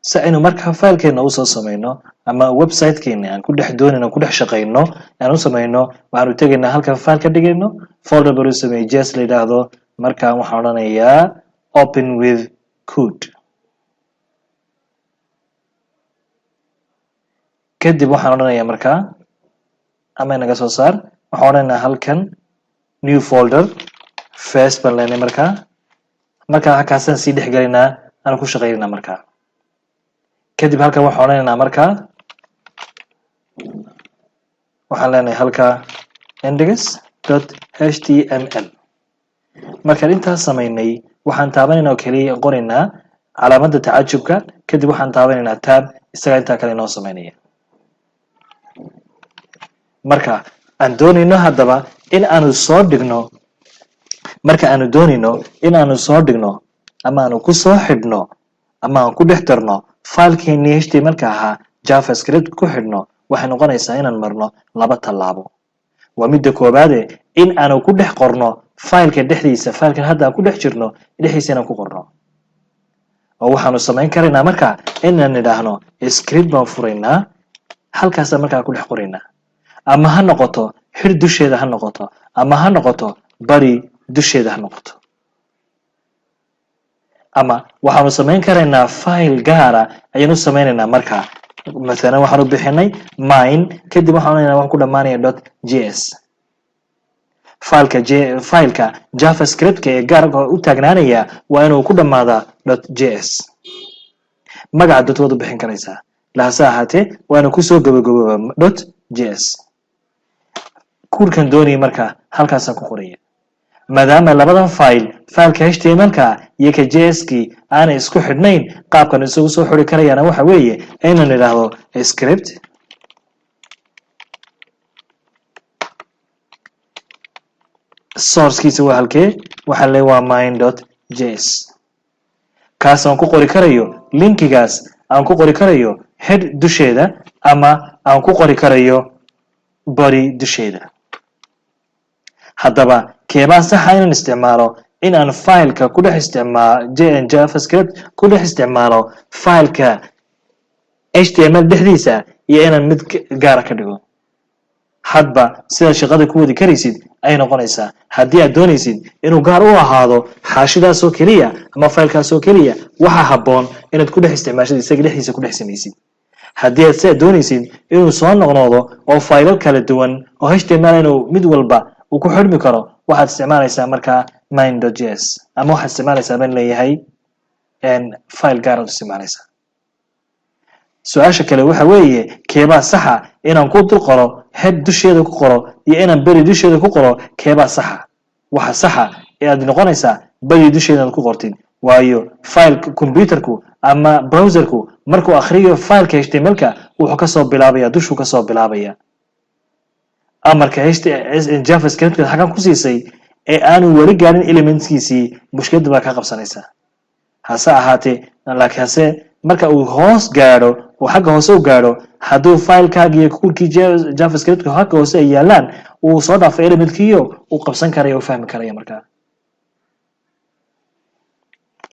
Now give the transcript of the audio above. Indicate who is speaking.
Speaker 1: Si aynu markaa filekeena usoo samayno ama websitekeena aan ku dhex doonayno, ku dhex shaqayno aan u samayno, waxaanu tegaynaa halkan file ka dhigayno. Folder baan u sameeyey JS la yidhaahdo. Markaa waxaan odhanayaa open with code. Kadib waxaan odhanayaa markaa ama inaga soo saar. Waxaan odhanaynaa halkan new folder first baan leenay. Markaa halkaasaan sii dhex gelaynaa, aan ku shaqaynaynaa. Markaa kadib halkan waxaan odhanaynaa, markaa waxaan leenahay halka index.html. Markaan intaas samaynay, waxaan taabanaynaa oo keliya qoraynaa calaamadda tacajubka. Kadib waxaan taabanaynaa tab. Isagaa intaa kale inoo samaynaya. Marka aan doonayno haddaba in aanu soo dhigno, marka aanu doonayno in aanu soo dhigno ama aanu ku soo xidhno ama aan ku dhex darno filekeenii HTML-ka ahaa, JavaScript ku xidhno, waxay noqonaysaa inaan marno laba tallaabo. Waa midda koobaade, in aanu ku dhex qorno fileka dhexdiisa, filekan hadda aan ku dhex jirno dhexdiisa inaan ku qorno. Oo waxaanu samayn karaynaa marka inaan nidhaahno script baan furaynaa, halkaasaan markaa ku dhex qoraynaa, ama ha noqoto head dusheeda ha noqoto, ama ha noqoto body dusheeda ha noqoto, ama waxaanu samayn karaynaa file gaara ayaanu samaynaynaa. Markaa masalan waxaanu bixinay main. Kadib waxaan odhanaynaa waxaan ku dhamaanaya .js. Fileka j fileka JavaScriptka ee gaarka u taagnaanaya waa inuu ku dhammaadaa .js. Magaca dot waad u bixin karaysaa, hase ahaatee waa inuu kusoo gabagabooba .js. Kuurkan doonaya marka halkaasaan ku qoraya. Maadaama labadan file, fileka HTML-ka iyo ka JS-kii, aanay isku xidhnayn, qaabkan isugu soo xidhi karayaana waxa weeye inaan idhaahdo script sourcekiisa waa halkee? Waxaan leeyahay waa main.js. Kaas aan ku qori karayo linkigaas, aan ku qori karayo head dusheeda ama aan ku qori karayo body dusheeda. Haddaba keebaa saxa inaan isticmaalo? In aan fileka ku dhex isticmaalo JavaScript ku dhex isticmaalo fileka HTML dhexdiisa iyo inaan mid gaara ka dhigo? Hadba sidaad shaqada ku wadi karaysid ayay noqonaysaa. Haddii aad doonaysid inuu gaar u ahaado xaashidaasoo keliya ama filekaasoo keliya, waxaa habboon inaad ku dhex isticmaashid, isaga dhexdiisa ku dhex samaysid. Haddii aad si aad doonaysid inuu soo noqnoqdo oo faylal kala duwan oo HTML inuu mid walba uu ku xidhmi karo, waxaad isticmaalaysaa markaa main.js ama waxaad isticmaalaysaa baan leeyahay file gaaraad isticmaalaysaa. Su-aasha kale waxa weeye, keebaa saxa? Inaan ku dul qoro, head dusheeda ku qoro, iyo inaan body dusheeda ku qoro, keebaa saxa? Waxa saxa ee aad noqonaysaa body dusheeda aad ku qortid, waayo fileka computerku ama browserku markuu akhriyo fileka HTML-ka, wuxuu kasoo bilaabaya dushuu kasoo bilaabaya. Amarka JavaScriptka xaggan ku siisay ee aanu weli gaarin elementskiisii, mushkilada baa ka qabsanaysaa. Hase ahaatee, laakiin hase marka uu hoos gaadho oo xagga hoose u gaadho, hadduu filekaaga iyo kulkii JavaScriptka xagga hoose ay yaalaan, uu soo dhaafay elementkiiyo uu qabsan karaya, u fahmi karaya markaa.